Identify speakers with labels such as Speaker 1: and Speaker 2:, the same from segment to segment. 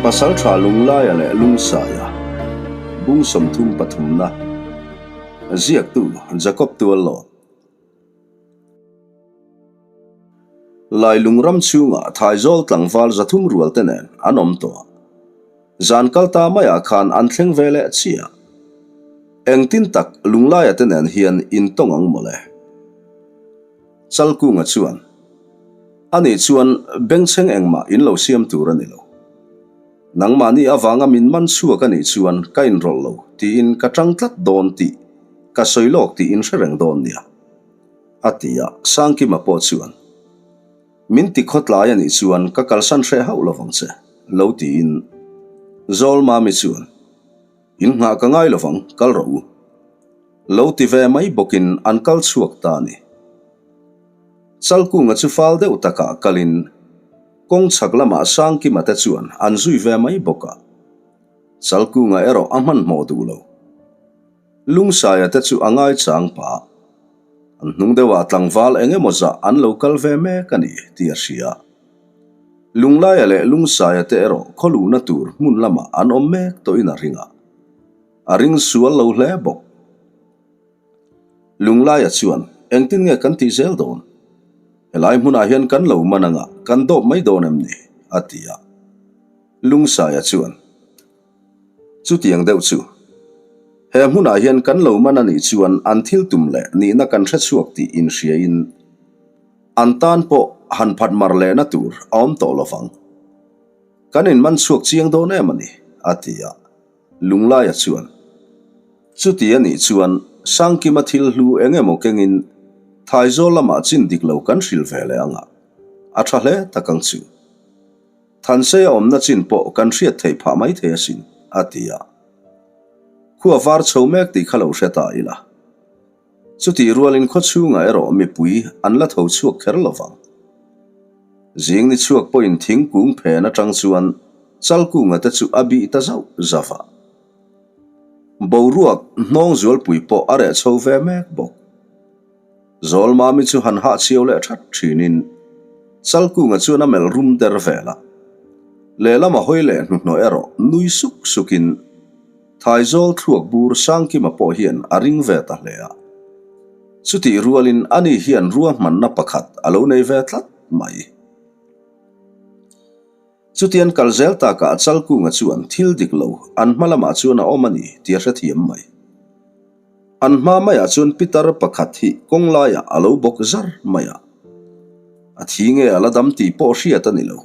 Speaker 1: Pasalṭha Lunglaia leh Lungsaia, Bung 33 na, Ziaktu Jacob Tuallawt. Lailung ram chhungah Thaizawl tlangval 300 rual te nen an awm tawh a. Zan kal ta maiah khan an thleng ve leh chiah. Engtin tak Lunglaia te nen hian in tawng ang mawle. Chalkunga chuan, Ani chuan bengchheng engmah in lo siam tur a ni lo. Nangmahni avanga min man chhuak a nih chuan ka inrawlh lo tiin ka tang tlat dawn tih ka sawi lawk tih in hre reng dawn nia. A ti a, Sangkima pawh chuan, Min ti khawtlai a nih chuan ka kalsan hreh hauh lovang che, lo tiin Zawlmami chuan, In nghah ka ngai lovang, kal rawh u. Lo ti ve mai bawkin an kal chhuak ta a ni. Chalkunga chu fal deuh takah kalin kawng chhak lamah Sangkima te chuan an zui ve mai bawk a. Chalkunga erawh a hmanhmawh duh lo. Lungsaia te chu a ngaichang pah. An hnung deuhah tlangval eng emaw zah an lo kal ve mek a ni tih a hria. Lunglaia leh Lungsaia te erawh khawluhna tur hmun lamah an awm mek tawhin a ring a. A ring sual lo hle bawk. Lunglaia chuan, Engtin nge kan tih zel dawn? Helai hmunah hian kan lo man anga kan dawp mai dawn em ni? a ti a. Lungsaia chuan, Chutiang deuh chu. He hmunah hian kan lo man a nih chuan an thil tum leh nihna kan hre chhuak tih inhriain an tan pawh han phat mar lehna tur a awm tawh lo vang. Kan inman chhuak chiang dawn em a ni, a ti a. Lunglaia chuan, Chuti a nih chuan Sangkima thil hlu eng emaw kengin Thaizawl lamah chin dik lo kan hrilh ve leh ang a, a tha hle tak ang chu. Thansei a awmna chin pawh kan hriat theih phah mai thei asin, a ti a. Khua var chho mek tih kha lo hre ta ila. Chutih rualin khaw chhungah erawh mipui an la tho chhuak kher lo vang. Zing ni chhuak pawhin thingkung phen atang chuan Chalkunga te chu a bih ta zauh zauh a. Boruak hnawng zualpui pawh a reh chho ve mek bawk. Zawlmami chu han hahchhiau leh that thinin Chalkunga chuan a melh rum der vel a. Lehlam a hawi leh hnuhnawh erawh nui suk sukin Thaizawl thluak bur Sangkima pawh hian a ring ve ta hle a. Chutih rualin ani hian ruahmanna pakhat a lo nei ve tlat mai. Chutian kal zel takah Chalkunga chuan thil dik lo an hma lamah chuan a awm a ni tih a hrethiam mai. An hma maiah chuan pitar pakhat hi kawng laiah a lo bawk zar mai a. A thi nge a la dam tih pawh hriat a ni lo.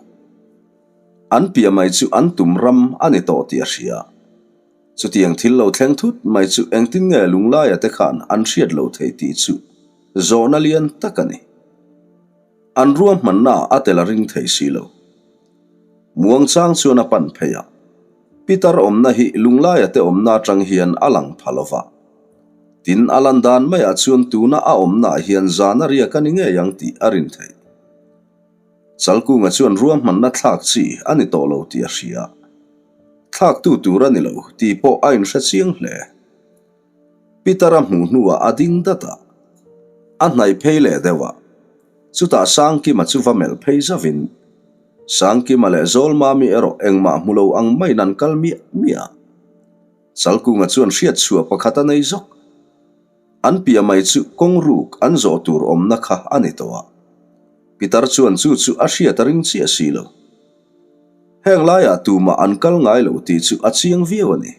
Speaker 1: An piah mai chu an tum ram a ni tawh tih a hria. Chutiang thil lo thleng thut mai chu engtin nge Lunglaia te khan an hriat lo thei tih chu zawhna lian tak a ni. An ruahmanna a tel a ring thei si lo. Muangchang chuan a pan phei a. Pitar awmna hi Lunglaia te awmna atang hian a lang pha lo va. Tin, a lan dan maiah chuan tuna a awmnaah hian zan a riak a ni ngei ang tih a rin theih. Chalkunga chuan ruahmanna thlak chi a ni tawh lo tih a hria. Thlaktu tur a ni lo tih pawh a inhre chiang hle. Pitar a hmuh hnuah a ding dat a, a hnaih phei leh deuh a, chutah Sangkima chu va melh phei zauhin, Sangkima leh Zawlmami erawh engmah hmu lo ang maiin an kal miah miah a. Chalkunga chuan hriatchhuah pakhat a nei zawk. An piah mai chu kawng ruk an zawh tur awmna kha a ni tawh a. Pitar chuan chu chu a hriat a ring chiah si lo. Heng laiah tumah an kal ngai lo tih chu a chiang viau a ni.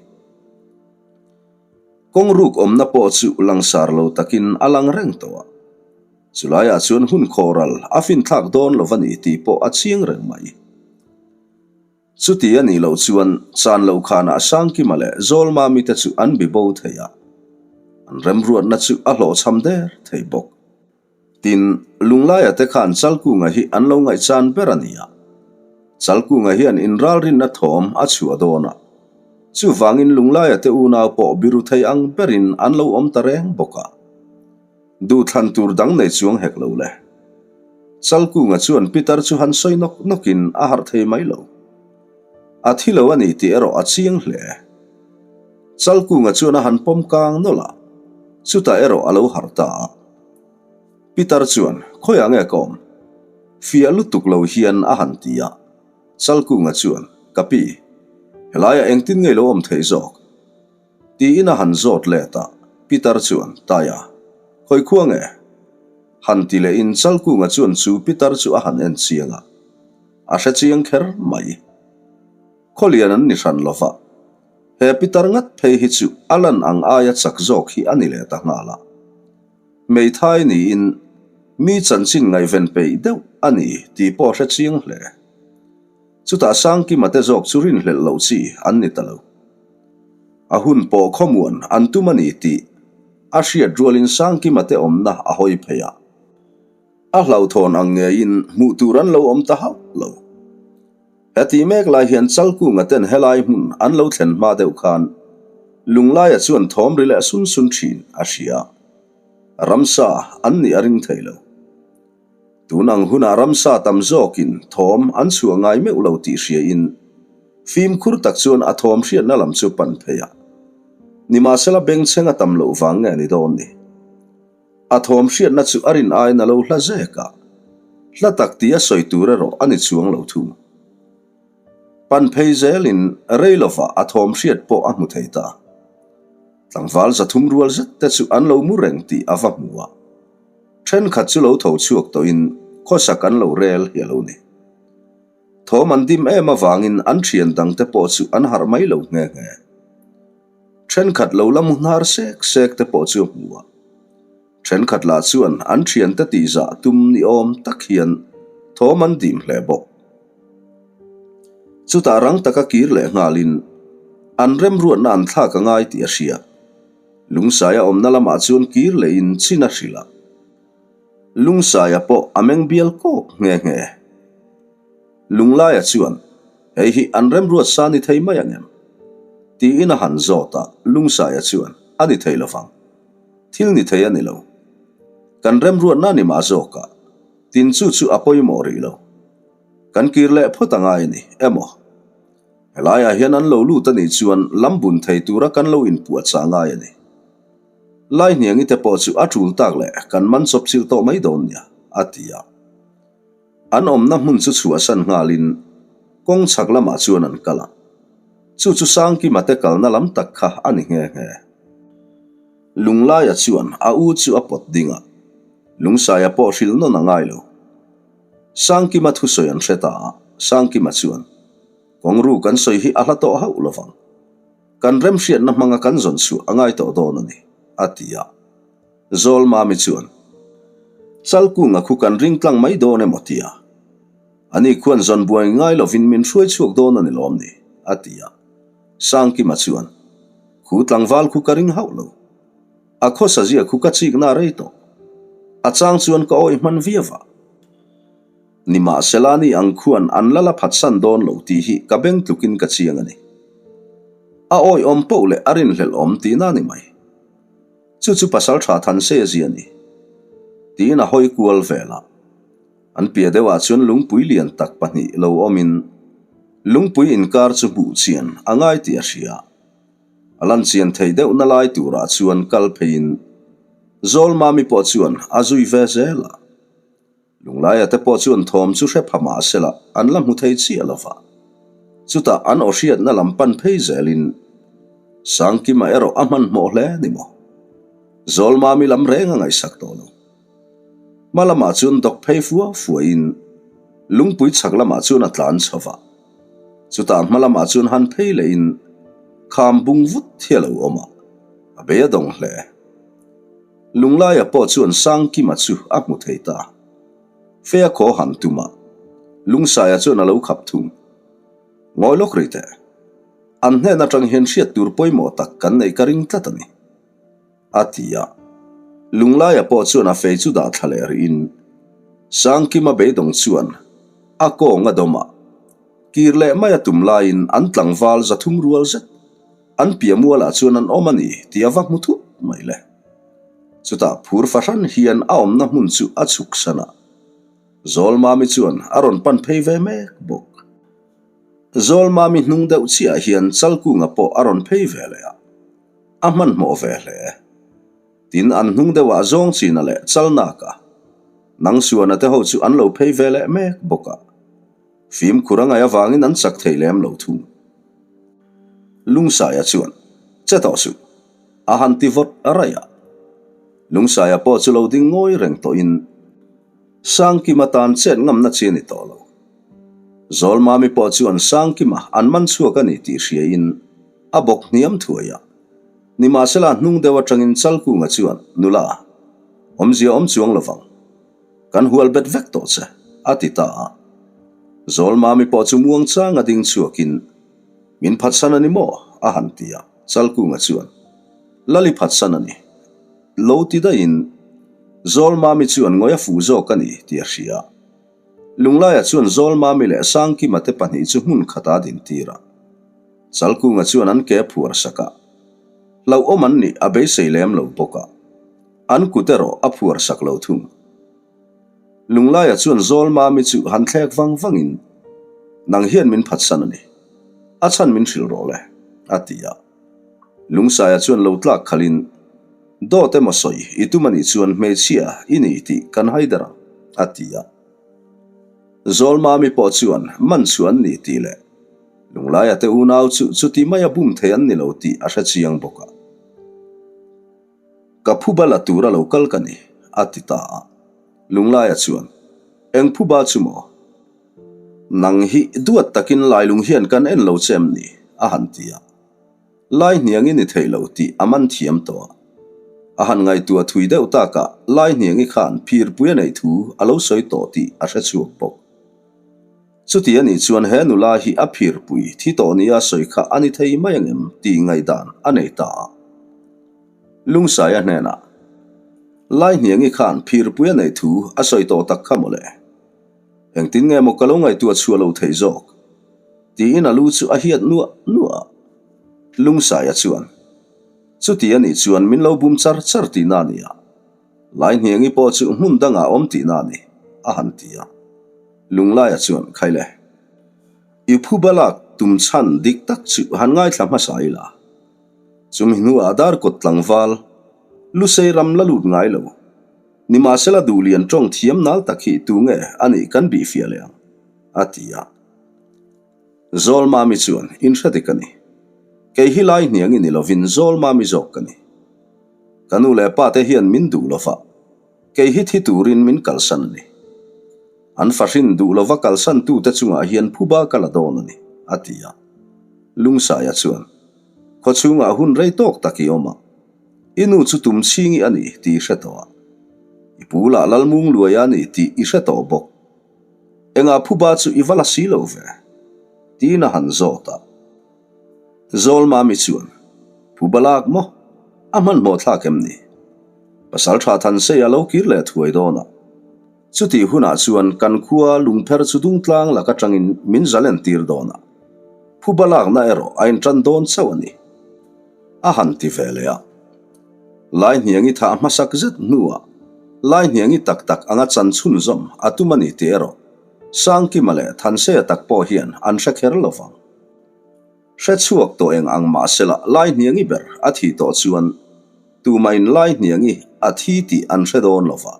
Speaker 1: Kawng ruk awmna pawh chu langsar lo takin a lang reng tawh a. Chulaiah chuan hun khawral a finthlak dawn lo va ni tih pawh a chiang reng mai. Chuti a nih loh chuan chan lo khanah Sangkima leh Zawlmami te chu an bi bo thei a, an remruatna chu a hlawhchham der thei bawk. Tin, Lunglaia te khan Chalkunga hi an lo ngaihchan ber a ni a. Chalkunga hian inralrinna thawm a chhuah dawn a. Chuvangin Lunglaia te unau pawh biru thei ang berin an lo awm ta reng bawk a. Duhthlan tur dang nei chuang hek lo le. Chalkunga chuan Pitar chu han sawi nawk nawkin a harh thei mai lo. A thi lo a ni tih erawh a chiang hle. Chalkunga chuan a han pawm kang nawlh a, chutah erawh a lo harh ta a. Pitar chuan, Khawiah nge ka awm? Fiah lutuk lo hian a han ti a. Chalkunga chuan, Ka pi. Helaiah engtin nge i lo awm theih zawk? Tiin a han zawt let a, Pitar chuan, Taia, khawi khua nge? Han ti lehin Chalkunga chuan chu Pitar chu a han en chiang a, a hre chiang kher mai. Khawlian an ni hran lo va, he Pitar ngat phei hi chu a lan ang aia chak zawk hi a ni leh ta nghal a. Hmeithai niin mi chanchin ngaihven peih deuh a ni tih pawh a hre chiang hle. Chutah Sangkima te zawk chu rinhlelh loh chi an ni ta lo. A hun pawh khawmuan an tum a ni tih a hriat rualin Sangkima te awmna a hawi phei a. A hlauhthawn ang ngeiin hmuh tur an lo awm ta hauh lo. Heti mek lai hian Chalkunga ten helai hmun an lo thlen hma deuh khan Lunglaia chuan thawm ri leh sun sun thin a hria. Ramsa an nih a ring thei lo. Tun ang hunah ramsa tam zawkin thawm an chhuah ngai meuh lo tih hriain fimkhur tak chuan a thawm hriatna lam chu pan phei a. Nimahsela bengchheng a tam loh vang nge ni dawn ni? A thawm hriatna chu a rin aiin a lo hla zek a, hla tak tia sawi tur erawh a ni chuang lo thung. Pan phei zelin rei lovah a thawm hriat pawh a hmu thei ta. Tlangval zathum rual zet te chu an lo mu reng tih a va hmu a. Thenkhat chu lo tho chhuak tawhin khawsak an lo rel hi a lo ni. Thawm an dim em avangin an thian dangte pawh chu an harh mai lo nghe nghe. Thenkhat lo la mu hnar sek sek te pawh chu a hmu a. Thenkhat lah chuan an thiante tihzah tum ni awm tak hian thawm an dim hle bawk. Chutah rang taka kir leh nghalin an remruatna an thlak a ngai tih a hria. Lungsaia awmna lamah chuan kir lehin chin a hrilh a. Lungsaia pawh a meng bial kawk nghe nghe. Lunglaia chuan, Hei hi an remruat sa ni thei mai ang em? Tiin a han zawt a, Lungsaia chuan, A ni thei lovang. Thil ni thei a ni lo. Kan remruatna ni mah zawk a, tin chu chu a pawimawh rih lo. Kan kir leh phawt a ngai a ni, emaw? Helaiah hian an lo lut a nih chuan lam bun thei tura kan lo inpuahchah ngai a ni. Laihniangi te pawh chu a tul tak leh kan man chawp chilh tawh mai dawn nia, a ti a. An awmna hmun chu chhuahsan nghalin kawng chhak lamah chuan an kal a, chu chu Sangkima te kalna lam tak kha a ni nghe nghe. Lunglaia chuan a u chu a pawt ding a, Lungsaia pawh hrilh nawn a ngai lo. Sangkima thusawi an hre ta a, Sangkima chuan, Kawngru kan sawi hi a hla tawh hauh lo vang. Kan remhriatna hmanga kan zawn chhuah a ngai tawh dawn a ni, a ti a. Zawlmami chuan, Chalkunga khu kan ring tlang mai dawn emaw tia? Ani khuan zawn buai ngai lovin min hruai chhuak dawn a ni lawm ni? a ti a. Sangkima chuan, Khu tlangval khu ka ring hauh lo. A khawsa zia khu ka chikna rei tawh. A chang chuan ka awih hman viau a. Nimahsela ni ang khuan an la la phatsan dawn lo tih hi ka beng tlukin ka chiang a ni. A awihawm poh leh a rinhlelh awm tihna a ni mai. Chu chu pasal tha than se a zia ni. Tiin a hawi kual vel a. An piah deuhah chuan lungpui lian tak pahnih lo awmin lungpui inkar chu hmuh chian a ngai tih a hria. A lan chian theih deuhna lai turah chuan kal pheiin Zawlmami pawh chuan a zui ve zel a. Lunglaia te pawh chuan thawm chu hre pha mah sela an la hmu thei chiah lo va. Chutah an aw hriatna lam pan phei zelin Sangkima erawh a hmanhmawh hle ni maw? Zawlmami lam reng a ngaihsak tawh lo. Hma lamah chuan dawk phei fua fuain lungpui chhak lamah chuan a tlan chho va. Chutah hma lamah chuan han phei lehin kham bung vut hi a lo awm a, a bei a dawng hle. Lunglaia pawh chuan Sangkima chu a hmu thei ta. Fea khaw han tum a, Lungsaia chuan a lo khap thung. Ngawi lawk rih teh. An hnen atang hian hriat tur pawimawh tak kan neih ka ring tlat a ni. A ti a. Lunglaia pawh chuan a fei chu dah thla leh rihin Sangkima beidawng chuan a kawng a dawm a, kir leh mai a tum laiin an tlangval 300 rual zet An piah mualah chuan an awm a ni tih a va hmu thut mai le. Chutah phur fahran hian a awmna hmun chu a chhuk san a. Zawlmami chuan a rawn pan phei ve mek bawk. Zawlmami hnung deuh chiah hian Chalkunga pawh a rawn phei ve leh a, a hmanhmawh ve hle. Tin, an hnung deuhah Zawngchina leh Chalnaka, Nangsuana te ho chu an lo phei ve leh mek bawk a. Fimkhur a ngaih avangin an chak thei lem lo thung. Lungsaia chuan, Che tawh suh, a han ti vawt raih a. Lungsaia pawh chu lo ding ngawi reng tawhin Sangkima tan chet ngamna chi a ni tawh lo. Zawlmami pawh chuan Sangkima an man chhuak a ni tih hriain a bawk hniam thuai a. Nimahsela hnung deuh atangin Chalkunga chuan, Nula, awmzia awm chuang lovang. Kan hual bet vek tawh che, a ti ta a. Zawlmami pawh chu muangchanga ding chhuakin, Min phatsan a ni maw? a han ti a. Chalkunga chuan, Lali phatsan a ni. Lo ti daihin, Zawlmami chuan ngawi a fuh zawk a ni tih a hria. Lunglaia chuan Zawlmami leh Sangkima te pahnih chu hmun khatah a dintir a. Chalkunga chuan an ke a phuar sak a. Hlauhawm an nih a beisei lem lo bawk a. An kut erawh a phuar sak lo thung. Lunglaia chuan Zawlmami chu han thlek vang vangin, Nang hian min phatsan a ni. A chhan min hrilh rawh le, a ti a. Lungsaia chuan lo tlak khalhin, Dawt emaw sawi i tum a nih chuan hmeichhia i ni tih kan hai der ang, a ti a. Zawlmami pawh chuan man chu an ni tih leh Lunglaia te unau chu chuti maia bum thei an ni lo tih a hre chiang bawk a. Ka phuba la tura lo kal ka ni, a ti ta a. Lunglaia chuan, Eng phuba chu maw? Nang hi duat takin lailung hian kan en lo che em ni? a han ti a. Lai hniangi ni thei lo tih a man thiam tawh a. A han ngaihtuah thui deuh takah Lai hniangi khan phirpui a neih thu a lo sawi tawh tih a hre chhuak bawk. Chuti a nih chuan he nula hi a phirpui thi tawh nia sawi kha a ni thei mai angem tih ngaihdan a nei ta a. Lungsaia hnenah, Laihniangi khan phirpui a neih thu a sawi tawh tak kha mawle. Engtin nge maw ka lo ngaihtuah chhuah lo thei zawk? Tiin a lu chu a hiat nuah nuah a. Lungsaia chuan, Chuti a nih chuan min lo bum char char tihna a ni a. Laihniangi pawh chu hmun dangah awm tihna a ni, a han ti a. Lunglaia chuan, Khaile, i phuba lak tum chhan dik tak chu han ngaithla hmasa ila. Chumi hnuah Darkawt tlangval, Lusei ram la lut ngai lo. Nimahsela duhlian tawng thiam nal tak hi tunge a nih kan bihfiah leh ang, a ti a. Zawlmami chuan, Inhre dik a ni. Kei hi lai hniang i ni lovin Zawlmami zawk ka ni. Ka nu leh pa te hian min duh lova, kei hi thi turin min kalsan a ni. An fahrin duh lova kalsan tute chungah hian phuba ka la dawn a ni, a ti a. Lungsaia chuan, Khaw chhungah hun rei tawk tak i awm a, i nu chu tum chhingi a ni tih i hre tawh a, i pu lah Lalmung luai a ni tih i hre tawh bawk. Engah phuba chu i va la si lo ve? tiin a han zawt a. Zawlmami chuan, Phuba lak maw? A hmanhmawh thlak em ni? Pasal tha Thansei a lo kir leh thuai dawn a. Chutih hunah chuan kan khua lungpher chu dungtlang lak atangin min zalen tir dawn a, phuba lakna erawh a intan dawn chauh a ni, a han ti ve leh a. Laihniangi thah hmasak zet hnuah Laihniangi tak tak anga chan chhunzawm a tum a ni tih erawh Sangkima leh Thanseia tak pawh hian an hre kher lo vang. Hre chhuak tawh eng ang mahsela Laihniangi ber a thih tawh chuan Tumahin Laihniangi a thi tih an hre dawn lo va.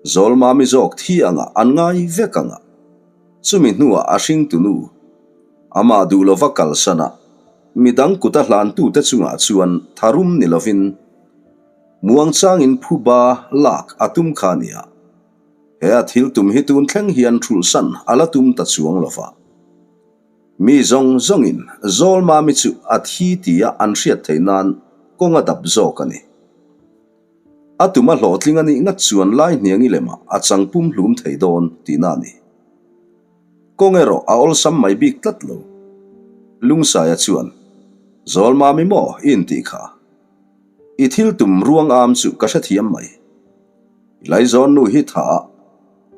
Speaker 1: Zawlmami zawk thi angah an ngai vek ang a. Chumi hnuah a hringtunu, amah duh lova kalsan a, midang kuta hlantute chungah chuan tharum ni lovin muangchangin phuba lak a tum kha a ni a. He a thil tum hi tun thleng hian thulhsan a la tum ta chuang lo va. Mi zawng zawngin Zawlmami chu a thi tia an hriat theih nan kawng a dap zawk a ni. A tum a hlawhtling a nih ngat chuan Laihniangi lemah a chang pum hlum thei dawn tihna a ni. Kawng erawh a awlsam mai bik tlat lo. Lungsaia chuan, Zawlmami maw i intih kha? I thil tum ruang am chu ka hrethiam mai. I laizawn nu hi tha a,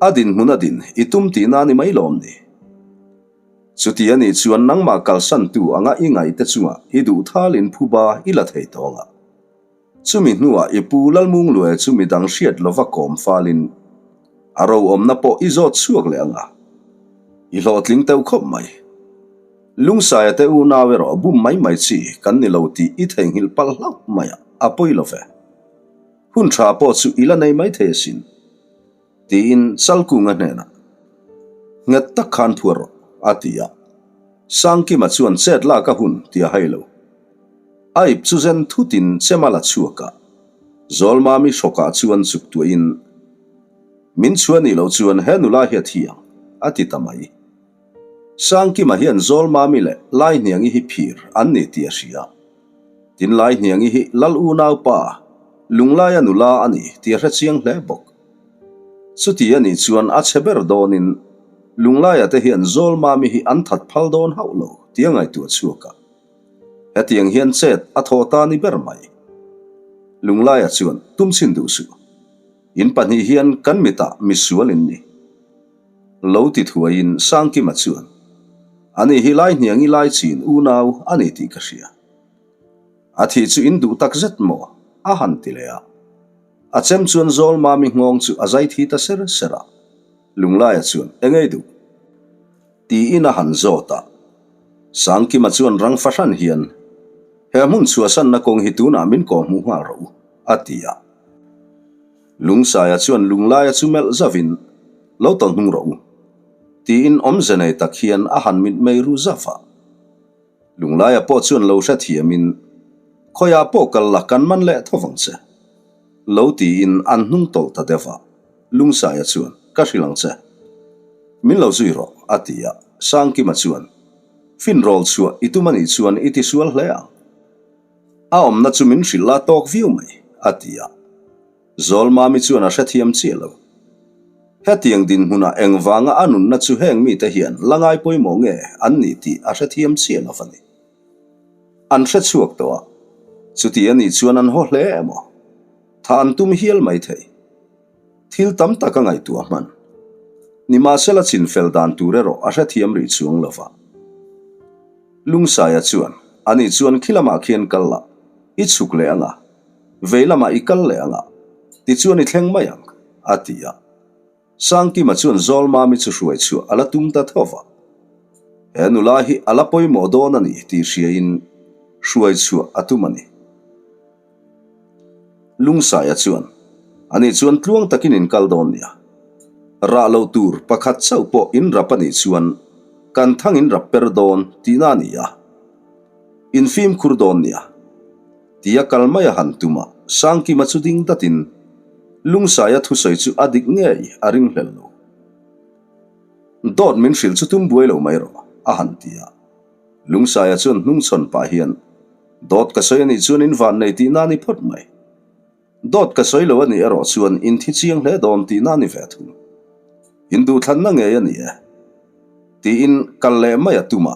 Speaker 1: a dinhmun a din i tum tihna a ni mai lawm ni? Chuti a nih chuan nangmah kalsantu anga i ngaihte chungah i duh thalin phuba i la thei tawng a. Chumi hnuah i pu Lalmunglue chu midang hriat lova kawm falin a roawmna pawh i zawt chhuak leh ang a. I hlawhtling teuh khawp mai. Lungsaia te unau erawh bum mai mai chi kan ni lo tih i theihnghilh palh hlauh mai a, a pawi lo ve. Hun tha pawh chu i la nei mai thei asin. Tiin Chalkunga hnenah, Nghet tak khan phuar rawh, a ti a. Sangkima chuan chet lak a hun tih a hai lo. A ip chu zen thutin chem a la chhuak a, Zawlmami hrawkah chuan chuk tuahin, Min chhuah nih loh chuan he nula hi a thi ang, a ti ta mai. Sangkima hian Zawlmami leh Laihniangi hi phir an ni tih a hria. Tin Laihniangi hi Lal unaupa, Lunglaia nula a ni tih a hre chiang hle bawk. Chuti a nih chuan a chhe ber dawnin Lunglaia te hian Zawlmami hi an that phal dawn hauh lo tih a ngaihtuah chhuak a. Hetiang hian chet a thawh ta ni ber mai. Lunglaia chuan tum chhin duh suh. In pahnih hian kan mitah misual in ni. Lo ti thuaiin Sangkima chuan, Ani hi Laihniangi Laichin unau a ni tih ka hria. A thih chu in duh tak zet maw? a han ti leh a. A chem chuan Zawlmami nghawng chu a zai thi ta ser ser a. Lunglaia chuan, Engei duh? Tiin a han zawt a. Sangkima chuan rang fahran hian, He hmun chhuahsanna kawng hi tunah min kawhhmuh nghal rawh u, a ti a. Lungsaia chuan Lunglaia chu melh zavin, Lo tawlh hnung rawh u, tiin awmze nei tak hian a han mitmei ru zaf a. Lunglaia pawh chuan lo hrethiamin, Khawiah pawh kal la kan man leh tho vang che, lo tiin an hnung tawlh ta deuh a. Lungsaia chuan, Ka hrilh ang che. Min lo zui rawh, a ti a. Sangkima chuan, Finrawl chhuah i tum a nih chuan i tisual hle ang. A awmna chu min hrilh la tawk viau mai, a ti a. Zawlmami chuan a hrethiam chiah lo. Hetiang dinhmunah engvanga a nunna chu heng mite hian la ngai pawimawh nge an nih tih a hrethiam chiah lo a ni. An hre chhuak tawh a, chuti a nih chuan an haw hle emaw? Tha an tum hial mai thei. Thil tam tak a ngaihtuah hman. Nimahsela chinfel dan tur erawh a hrethiam rih chuang lo va. Lungsaia chuan, Ani chuan khi lamah khian kal la, i chhuk leh ang a, vei lamah i kal leh ang a, tichuan i thleng mai ang, a ti a. Sangkima chuan Zawlmami chu hruai chhuah a la tum ta tho va. He nula hi a la pawimawh dawn a ni tih hriain hruai chhuah a tum a ni. Lungsaia chuan, Ani chuan tluang takin in kal dawn nia. Rah loh tur pakhat chauh pawh in rap a nih chuan kan thang in rap per dawn tihna a ni a. In fimkhur dawn nia. Tia kal mai a han tum a, Sangkima chu ding datin Lungsaia thusawi chu a dik ngei a ringhlel lo. Dawt min hrilh chu tum buai lo mai rawh, a han ti a. Lungsaia chuan hnungchhawn pah hian, Dawt ka sawi a nih chuan in van nei tihna a ni phawt mai. Dawt ka sawi lo a nih erawh chuan in thi chiang hle dawn tihna a ni ve thung. In duhthlanna ngei a ni e. Tiin kal leh mai a tum a,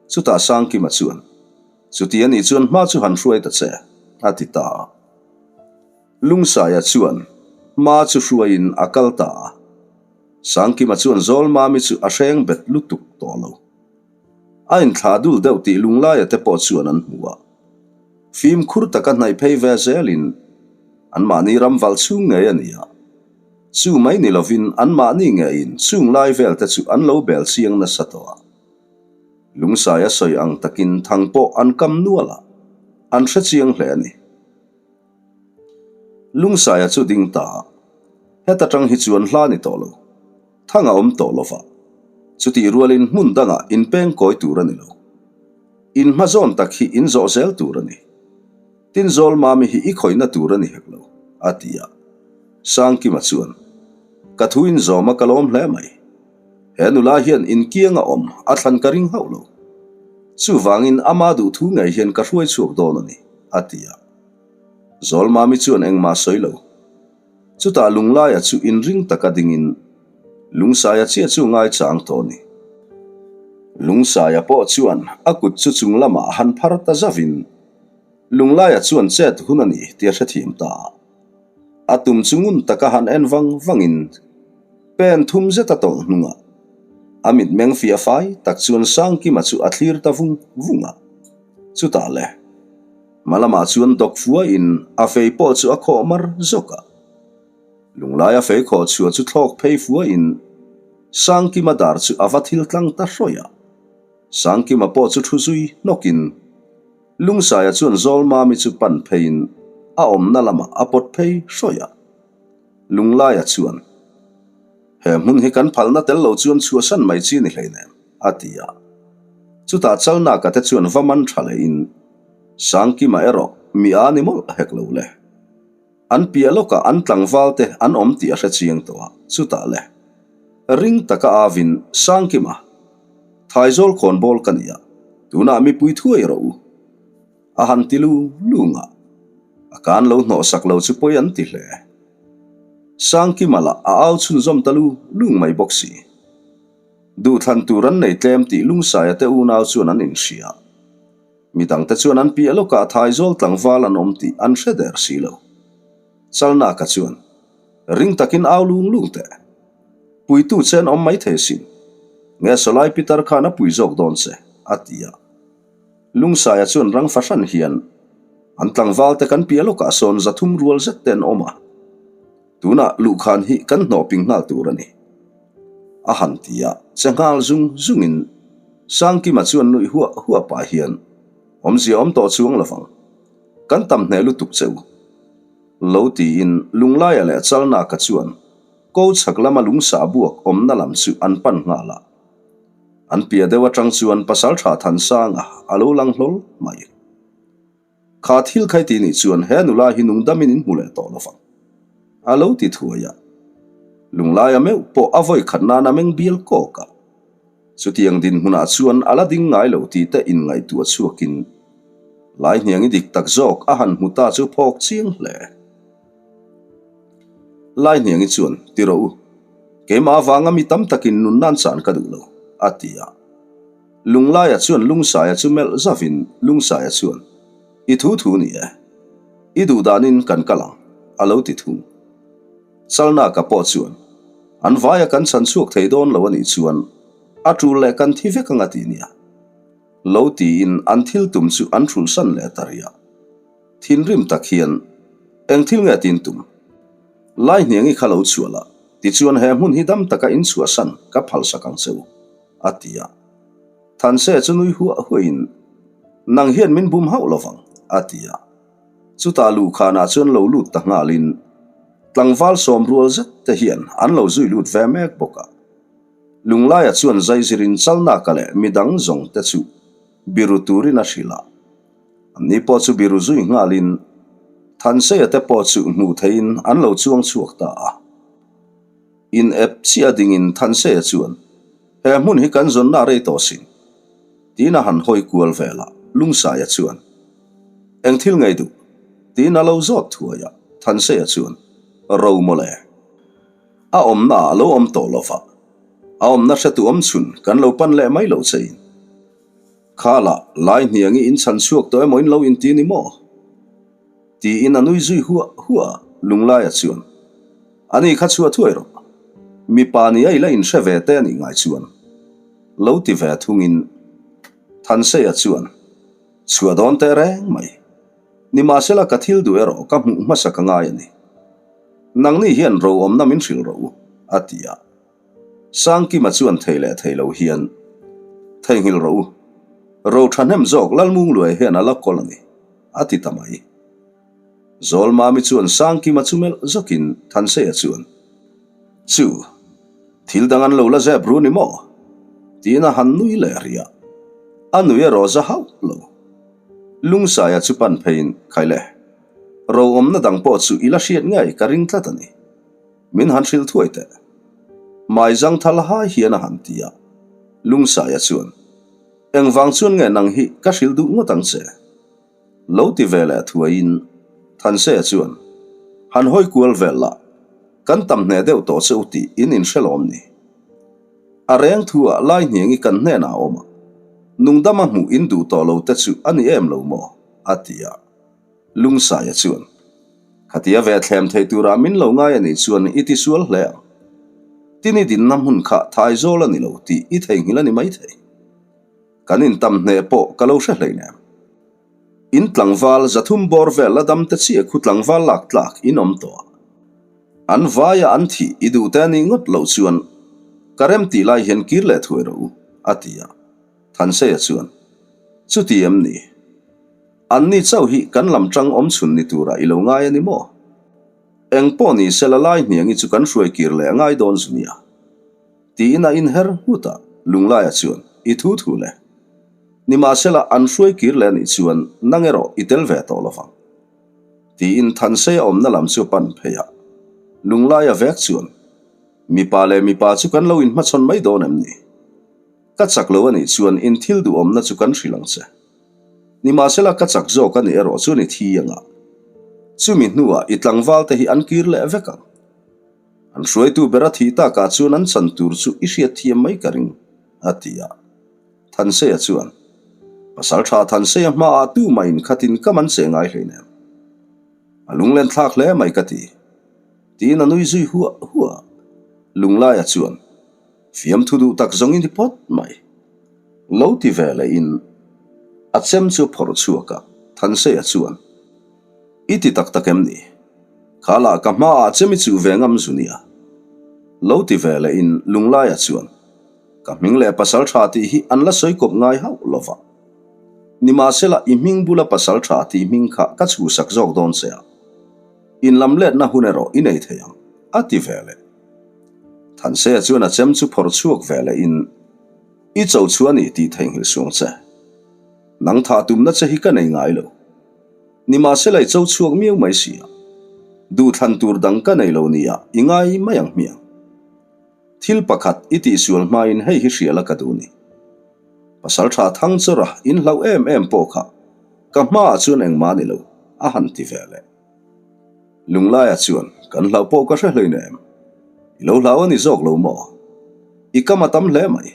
Speaker 1: chutah Sangkima chuan, Chuti a nih chuan hma chu han hruai ta che, a ti ta a. Lungsaia chuan hma chu hruaiin a kal ta a. Sangkima chuan Zawlmami chu a hreng bet lutuk tawh lo. A inthlah dul deuh tih Lunglaia te pawh chuan an hmu a. Fimkhur taka hnaih phei ve zelin anmahni ram valh chhung ngei a ni a. Chu mai ni lovin anmahni ngeiin chung lai vel te chu an lo bel chiang nasa tawh a. Lungsaia sawi ang takin thang pawh an kam nual a, an hre chiang hle a ni. Lungsaia chu ding ta a, heta tang hi chuan hla ni tawh lo. Thang a awm tawh lova, chutih rualin hmun dangah in peng kawi tur a ni lo. In hma zawn tak hi in zawh zel tur a ni. Tin zawl mami hi i khawihna tur a ni hek lo, a ti a. Sangkima chuan, Ka thu in zawm a ka lawm hle mai. He nula hian in kiang a awm a thlan ka ring hauh lo. Chuvangin ama duh thu ngei hian ka hruai chhuak dawn a ni, a ti a. Zawl mami chuan engmah sawi lo. Chutah Lunglaia chu inring taka dingin Lungsaia chiah chu ngaichang tawh a ni. Lungsaia pawh chuan a kut chu chung lamah han phar ta zavin Lunglaia chuan chet hun a ni tih a hrethiam ta a. A tum chu ngun taka han en vang vangin pen thum zet a tawlh hnungah a mitmeng fiah fai tak chuan Sangkima chu a thlir ta vung vung a. Chutah le. Hma lamah chuan dawk fuaiin a fei pawh chu a khawh mar zawk a. Lunglaia fei khawh chhuah chu thlawk phei fuaiin Sangkima dar chu a va thil tlang ta hrawih a. Sangkima pawh chu thu zui hnawkin Lungsaia chuan Zawlmami chu pan pheiin a awmna lamah a pawt phei hrawih a. Lunglaia chuan, He hmun hi kan phalna tel lo chuan chhuahsan mai chi ni hleinem, a ti a. Chutah Chalnaka te chuan va man tha lehin Sangkima erawh mi a ni mawlh hek lo le. An piah lawkah an tlangval te an awm tih a hre chiang tawh a, chutah le. Ring taka avin Sangkima, Thaizawl khawnbawl ka ni a, tunah mipui thuai rawh u. A han ti lung lung a, a kan lo hnawhsak lo chu pawi an ti hle. Sangkima lah a au chhunzawm ta lung lung mai bawk si. Duhthlan tur an nei tlem tih Lungsaia te unau chuan an inhria. Midangte chuan an piah lawkah Thaizawl tlangval an awm tih an hre der si lo. Chalnaka chuan, Ring takin au lung lung teh. Puitu che an awm mai thei sin. Nge Sawlai Pitar khan a pui zawk dawn che, a ti a. Lungsaia chuan rang fahran hian, An tlangvalte kan piah lawkah sawn 300 rual zet te an awm a. Tunah luhkhan hi kan hnawh ping nghal tur a ni. A han ti a, che nghal zung zungin Sangkima chuan nuih huah huah pah hian, Awmzia awm tawh chuang lovang. Kan tam hneh lutuk che u. Lo tiin Lunglaia leh Chalnaka chuan ko chhak lama lungsa buak awmna lam chu an pan nghal a. An piah deuh atang chuan Pasaltha Thansanga a lo lang hlawl mai. Kha thil khai ti nih chuan he nula hi nungdamin in hmu leh tawh lo vang. A lo ti thuai a. Lunglaia meuh pawh a vawi khat nan a meng bial kawk a. Chutiang dinhmunah chuan a la ding ngai lo tih te inngaihtuah chhuakin Laihniangi dik tak zawk a han hmu ta chu phawk chiang hle. Laihniangi chuan, Ti rawh u, keimah avanga mi tam takin nun nan chan ka duh lo, a ti a. Lunglaia chuan Lungsaia chu melh zavin Lungsaia chuan, I thu thu ni e. I duh danin kan kal ang, a lo ti thung. Chalnaka pawh chuan, An vaia kan chhan chhuak thei dawn lo a nih chuan a tul leh kan thi vek ang a ti nia. Lo tiin an thil tum chu an hrulhsan leh ta rih a. Thinrim tak hian, Eng thil nge tin tum? Laihniangi kha lo chhuah la, tichuan he hmun hi dam taka in chhuahsan ka phalsak ang che u. A ti a. Thanse chu nui huah huahin, Nang hian min bum hauh lovang, a ti a. Chutah luhkhanah chuan lo lut ta nghalin tlangval sawm rual zet te hian an lo zui lut ve mek bawk a. Lunglaia chuan zaizirin Chalnaka leh midang zawng te chu biru turin a hrilh a. Anni pawh chu biru zui nghalin Thanseia te pawh chu hmuh theihin an lo chuang chhuak ta a. In ep chiah dingin Thanseia chuan, He hmun hi kan zawnna rei tawh sin. Tiin a han hawi kual vel a, Lungsaia chuan, Eng thil ngei duh? Tiin a lo zawt thuai a, Thanseia chuan, Ro mawle. A awmna ah a lo awm tawh lova, a awmna hretu awm chhun kan lo pan leh mai lo che in. Khala, lai hniangi in chhan chhuak tawh emaw in lo inti ni maw? Tiin a nui zui huah huah a, Lunglaia chuan, Ani kha chhuah thuai rawh. Mipa nia i la inhre ve te a nih ngai chuan. Lo ti ve thungin Thanseia chuan, Chhuah dawn teh reng mai. Nimahsela ka thil duh erawh ka hmuh hmasa ka ngai a ni. Nangni hian ro awmna min hrilh rawh u, a ti a. Sangkima chuan thei leh thei lo hian, Theihnghilh rawh u. Ro thahnem zawk Lalmungluai hian a la kawl a ni, a ti ta mai. Zawlmami chuan Sangkima chu melh zawkin Thanseia chuan, Chu, thil dang an lo la zep ru ni maw? tiin a han nui leh rih a. A nui erawh za hauh lo. Lungsaia chu pan pheiin, Khaile, ro awmna dang pawh chu i la hriat ngei ka ring tlat a ni. Min han hrilh thuai teh. Mai zang thal hai hian a han ti a. Lungsaia chuan, Engvang chuan nge nang hi ka hrilh duh ngawt ang che? Lo ti ve leh thuaiin Thanseia chuan, Han hawi kual vel la, kan tam hneh deuh tawh che u tih in inhre lawm ni. A reng thu ah lai hniangi kan hnenah a awm a, nungdama hmuh in duh tawh lo te chu a ni em lo maw? a ti a. Lungsaia chuan, Khatia ve thlem thei turah min lo ngai a nih chuan i ti sual hle ang. Tin i dinna hmun kha thaizawl a ni lo tih i theihnghilh a ni maithei. Kan intam hneh pawh ka lo hre hleinem. In tlangval 300 bawr vel la dam te chiah khu tlangval lak tlak in awm tawh a. An vaia an thih i duh te a nih ngawt loh chuan ka rem tih lai hian kir leh thuai rawh u, a ti a. Thanseia chuan, Chuti em ni? Anni chauh hi kan lam tang awm chhun ni turah i lo ngai a ni maw? Eng pawh ni se la lai hniangi chu kan hruai kir leh a ngai dawn zu nia. Tiin a inher nghut a, Lunglaia chuan, I thu thu le. Nimahsela, an hruai kir leh anih chuan nang erawh i tel ve tawh lovang. Tiin Thansei a awmna lam chu a pan phei a. Lunglaia vek chuan, Mipa leh mipa chu kan lo inhmachhawn mai dawn em ni? Ka chak lo anih chuan in thil duhawmna chu kan hrilh ang che. Nimahsela ka chak zawk anih erawh chuan i thi anga. Chumi hnuah i tlangval te hi an kir leh vek ang. An hruaitu ber a thih takah chuan an chan tur chu i hriatthiam mai ka ring, a ti a. Thanseia chuan, Pasal tha Thanseia hmaah tumah in khatin ka man che ngai hleinem. A lunglen thlak hle mai ka ti. Tiin a nui zui huah huah a. Lunglaia chuan, Fiamthu duh tak zawng i ni phawt mai. Lo ti ve leh in a chem chu phawrh chhuak a, Thanseia chuan, I ti tak tak em ni? Kha lah ka hmaah chem i chuh ve ngam zu nia. Lo ti ve leh in Lunglaia chuan, Ka hming leh pasal tha tih hi an la sawi kawp ngai hauh lo va. Nimahsela i hming bula pasal tha tih hming kha ka chhuhsak zawk dawn che a. In lam letna hun erawh i nei thei ang, a ti ve leh. Thanseia chuan a chem chu phawrh chhuak ve leh in, I cho chu a ni tih theihnghilh suang che. Nang thah tumna che hi ka nei ngai lo. Nimahsela i cho chhuak miau mai si a. Duhthlan tur dang ka nei lo nia i ngai mai ang hmiang. Thil pakhat i tihsual hmain hei hi hrial a ka duh ni. Pasal tha thang chawrh a in hlauh em em pawh kha ka hmaah chuan engmah ni lo, a han ti ve leh. Lunglaia chuan kan hlauh pawh ka hre hlein em? I lo hlau a ni zawk lo maw? I kam a tam hle mai.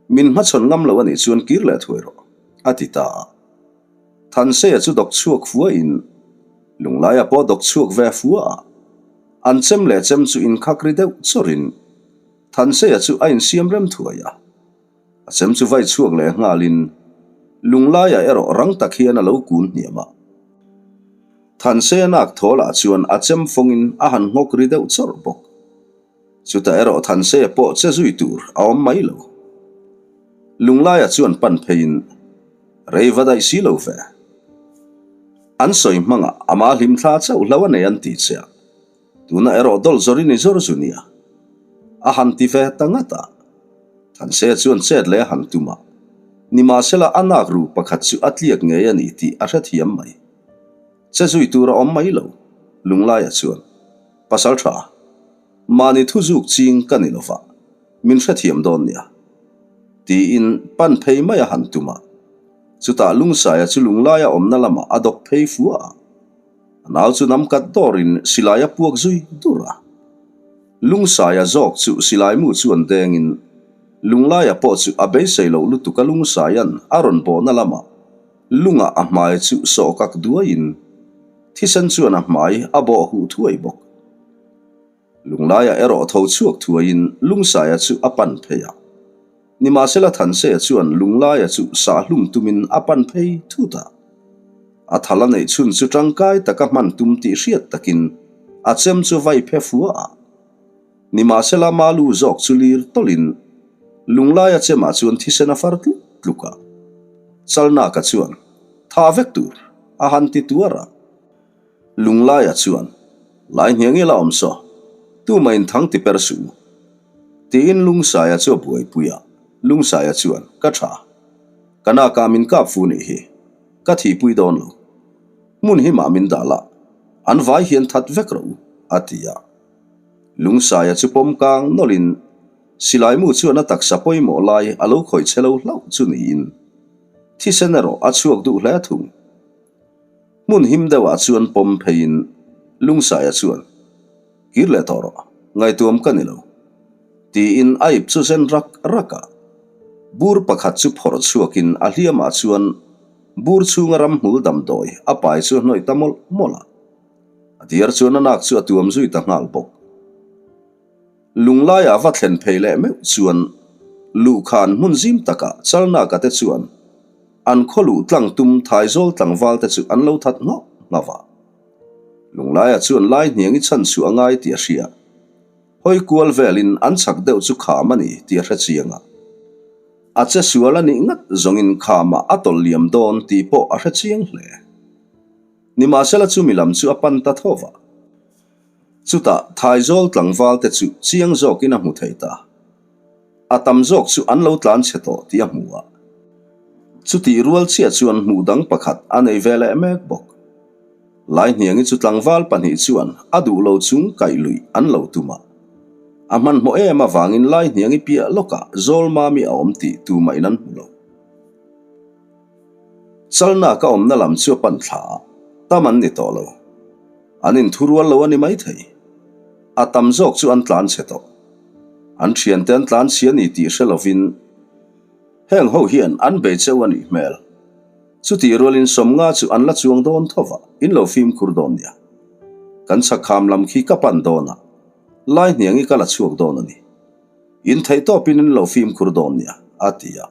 Speaker 1: Min hmachhawn ngam lo a nih chuan kir leh thuai rawh, a ti ta a. Thanseia chu dawk chhuak fua in Lunglaia pawh dawk chhuak ve fua a. An chem leh chem chu inkhak ri deuh chawrin Thanseia chu a insiam rem thuai a. A chem chu vai chhuak leh nghalin Lunglaia erawh rang tak hian a lo kun hniam a. Thanseia nak thawlah chuan a chem fawngin a han nghawk ri deuh chawrh bawk. Chutah erawh Thanseia pawh che zui tur a awm mai lo. Lunglaia chuan pan pheiin rei va daih si lo ve. An sawi hmangah ama hlimthla chauh hlo a nei an ti che a, tuna erawh dawlh zawr i ni zawr zu nia. A han ti ve ta ngat a, Thanse chuan chet leh a han tum a, nimahsela a nak ru pakhat chu a tliak ngei a ni tih a hrethiam mai. Che zui tur a awm mai lo, Lunglaia chuan, Pasal tha, mahni thu zuk ching ka ni lova, min hrethiam dawn nia. Tiin pan phei mai a han tum a. Chutah Lungsaia chu Lunglaia awmna lamah a dawk phei fua a. A nau chu nam kat dawrin silai a puak zui dur a. Lungsaia zawk chu silai mu chu an dengin Lunglaia pawh chu a beisei loh lutuk a Lungsaia'n a rawn bawhna lamah lungah a hmai chu sawhkak duaiin thisen chuan a hmai a bawh huh thuai bawk. Lunglaia erawh tho chhuak thuaiin Lungsaia chu a pan phei a. Nimahsela Thanseia chuan Lunglaia chu sahhlum tumin a pan phei thut a. A thal a neih chhun chu tangkai taka hman tum tih hriat takin a chem chu vai phe fua a. Nimahsela Malu zawk chu lir tawlhin Lunglaia chemah chuan thisen a far tluk tluk a. Chalnaka chuan, Tha vek tur, a han ti tuar a. Lunglaia chuan, Lai hniang ila awm saw, tumah in thang ti per suh u. Tiin Lungsaia chu a buaipui a, Lungsaia chuan, Ka tha. Ka nakah min kap fu nih hi. Ka thihpui dawn lo. Hmun hi mah min dah lah. An vai hian that vek rawh u, a ti a. Lungsaia chu pawm kang nawlhin Silaimu chuan a taksa pawimawh lai a lo khawih che lo hlauh chu niin thisen erawh a chhuak duh hle thung. Hmun him deuhah chuan pawm pheiin Lungsaia chuan, Kir leh tawh rawh, ngaihtuam ka ni lo, tiin a ip chu zen rak rak a. Bur pakhat chu phawrh chhuakin a hliamah chuan bur chhunga ramhmul damdawi a pai chu a hnawih ta mawlh mawlh a. A diar chuan a nak chu a tuam zui ta nghal bawk. Lunglaia va thlen phei leh meuh chuan luhkhan hmun zim takah Chalnaka te chuan an khaw luh tlang tum Thaizawl tlangval te chu an lo that nghauh nghauh a. Lunglaia chuan lai hniang i chhan chhuah a ngai tih a hria. Hawi kual velin an chak deuh chu kham a ni tih a hre chiang a. A che sual a nih ngat zawngin khamah a tawlh liam dawn tih pawh a hre chiang hle. Nimahsela chumi lam chu a pan ta tho va. Chutah Thaizawl tlangval te chu chiang zawkin a hmu thei ta. A tam zawk chu an lo tlan chhe tawh tih a hmu a. Chutih rual chiah chuan hmuh dang pakhat a nei ve leh mek bawk. Laihniangi chu tlangval pahnih chuan a duh lo chung kaih luih an lo tum a. A hmanhmawh em avangin Laihniangi piah lawkah Zawlmami a awm tih tumahin an hmu lo. Chalnak a awmna lam chu a pan thla a, tam an ni tawh lo. An inthurual lo a ni maithei. A tam zawk chu an tlan chhe tawh. An thiante an tlan chhia ni tih hre lovin heng ho hian an bei cheu a nih hmel. Chutih rualin sawmnga chu an la chuang dawn tho va, in lo fimkhur dawn nia. Kan chhakkham lam khi ka pan dawn a, lai hniangi ka la chhuak dawn a ni. In theih tawpin in lo fimkhur dawn nia, a ti a.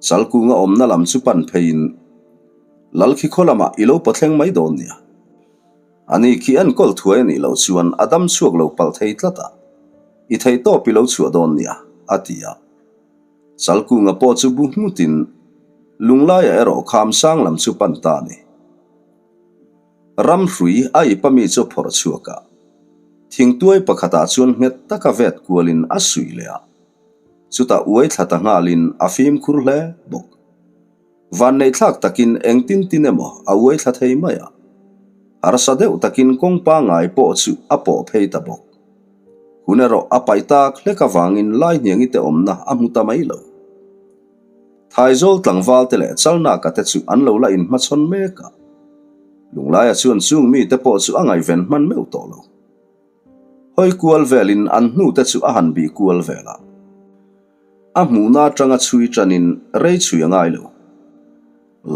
Speaker 1: Chalkunga awmna lam chu pan pheiin, Lalkhi khaw lamah i lo pawthleng mai dawn nia. Ani khi enkawl thuai a nih loh chuan a dam chhuak lo palh thei tlat a, i theih tawp i lo chhuah dawn nia, a ti a. Chalkunga pawh chu bu nghutin Lunglaiah erawh kham sang lam chu pan ta a ni. Ramhrui a ipa mi chu a phawrh chhuak a, thingtuai pakhatah chuan nghet taka vet kualin a suih leh a. Chutah uai thla ta nghalin a fimkhur hle bawk. Vanneihthlak takin engtin tin emaw a uai thla thei mai a. Harsa deuh takin kawng pangngai pawh chu a pawh phei ta bawk. Hun erawh a paih tak hlek avangin Laihniangi te awmna a hmu ta mai lo. Thaizawl tlangval te leh Chalnaka te chu an lo la inhmachhawn mek a. Lunglaia chuan chung mite pawh chu a ngaihven hman meuh tawh lo. Hawi kual velin an hnute chu a han bih kual vel a. A hmuhna atanga chhui tanin rei chhui a ngai lo.